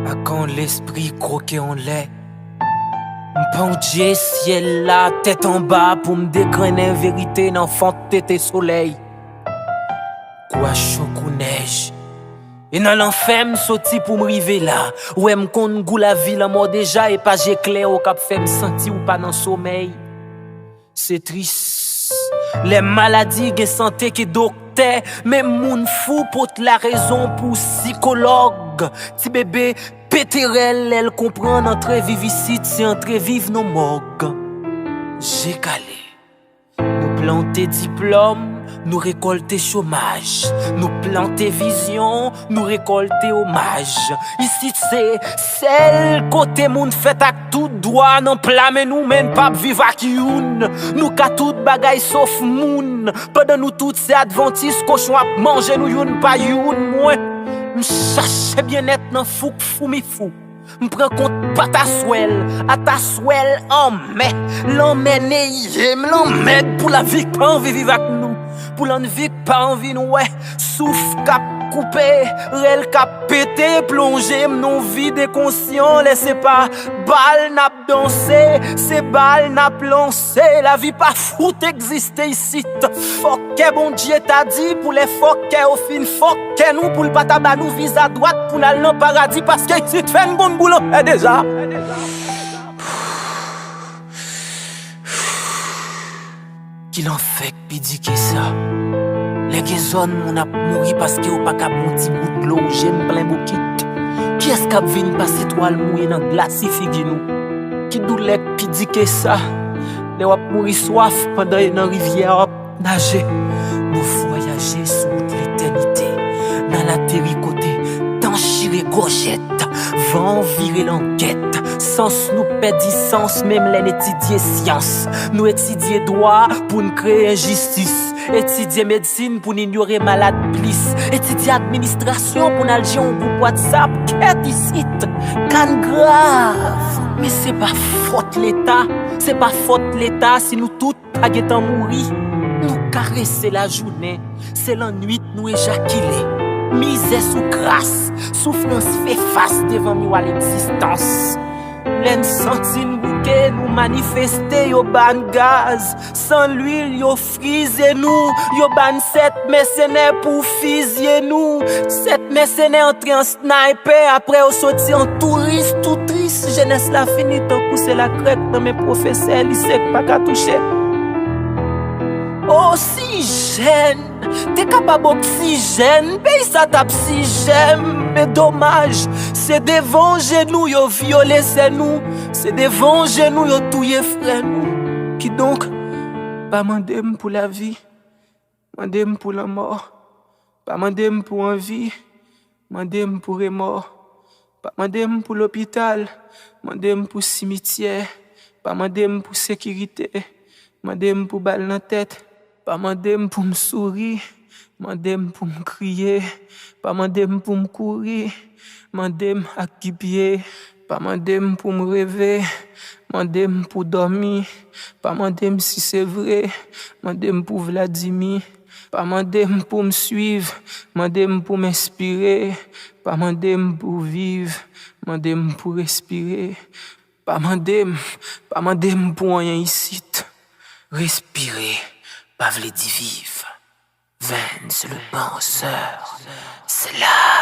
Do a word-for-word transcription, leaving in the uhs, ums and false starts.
Ak yon lespri kwoke anlè, m pandje syèl la tèt anba pou m degrennen verite nan fon tete solèy. Kou a cho kou nèj. E nan lanfè m soti pou m rive la. Ou wè m konn gou lavi lanmò deja, e pa je klè ou k ap fè m santi ou pa nan somèy. Se tris. Lè maladi gen sante ke doktè, menm moun fou pot larezon pou sikològ. Ti bebe pete rèl lè l konprann antre viv isit se antre viv nan mòg. Je kale. Nou plante diplòm, nou rekòlte chomaj. Nou plante vizyon, nou rekòlte omaj. Isit se sèl kote moun fèt ak tout dwa nan pla men nou, men n p ap viv ak youn. Nou ka tout bagay sof moun. Pandan nou tout se advantis, kochon ap manje nou youn pa youn. Mwen, m chache byennèt nan fouk foumi fou. M pran kont pataswèl, ataswèl anmè. Lanmè neye m, lanmèd pou lavi k pa anvi viv ak nou. Pou lanvi k pa anvi n wè. Souf k ap koupe, rèl k ap pete, plonje m nan vid enkonsyan. Lè se pa bal n ap danse, se bal n ap lanse. Lavi pa fout egziste isit. Fòkè Bondye ta di pou lè fòkè yo fin fòkè nou, pou l pa ta ba nou viza dwat pou n al nan paradi, paske isit fè n konn gou lanfè deja. Ki lanfè k pi di ke sa? Lè gen zòn moun ap mouri paske yo pa ka pran ti gout dlo, je m plen bokit. Kiyès k ap vin pase twal mouye nan glasi figi nou? Ki doulè k pi di ke sa? Lè w ap mouri swaf pandan e nan rivyè a w ap naje. Nou vwayaje sou wout letènite, n al ateri kote tan chire gòjèt, van vire langèt, sans nou pèdi sans menm lè n etidye syans. Nou etidye dwa pou n kreye enjistis, etidye medsin pou n inyore malad plis, etidye administrasyon pou n al jere yon gwoup WhatsApp, kèt isit, ka n grav. Men se pa fòt Leta, se pa fòt Leta si nou tout pa gentan mouri. Nou karese lajounen, se lannwit nou ejakile. Mizè sou kras, soufrans fè fas devan miwa legzistans. Lè n santi n bouke, nou manifeste, yo ba n gaz. San lwil, yo frize nou, yo ba n sèt mèsenè pou fizye nou. Sèt mèsenè antre an snaypè, apre yo soti an touris, tou tris. Jenès la fini tankou se lakrèk nan men pwofesè lise k pa ka touche. Osijèn! Te kapab oksijèn, peyi sa t ap sijèm. Men domaj, se devan je nou yo vyole sè nou, se devan je nou yo touye frè nou. Kidonk, pa mande m pou lavi, mande m pou lanmò. Pa mande m pou anvi, mande m pou remò. Pa mande m pou lopital, mande m pou simityè. Pa mande m pou sekirite, mande m pou bal nan tèt. Pa mande m pou m souri, mande m pou m kriye. Pa mande m pou m kouri, mande m ak ki pye. Pa mande m pou m reve, mande m pou dòmi. Pa mande m si se vre, mande m pou Vladimir. Pa mande m pou m swiv, mande m pou m enspire. Pa mande m pou viv, mande m pou respire. Pa mande m, pa mande m pou anyen isit. Respire pa vle di viv. Vens le Penseur, c'est là.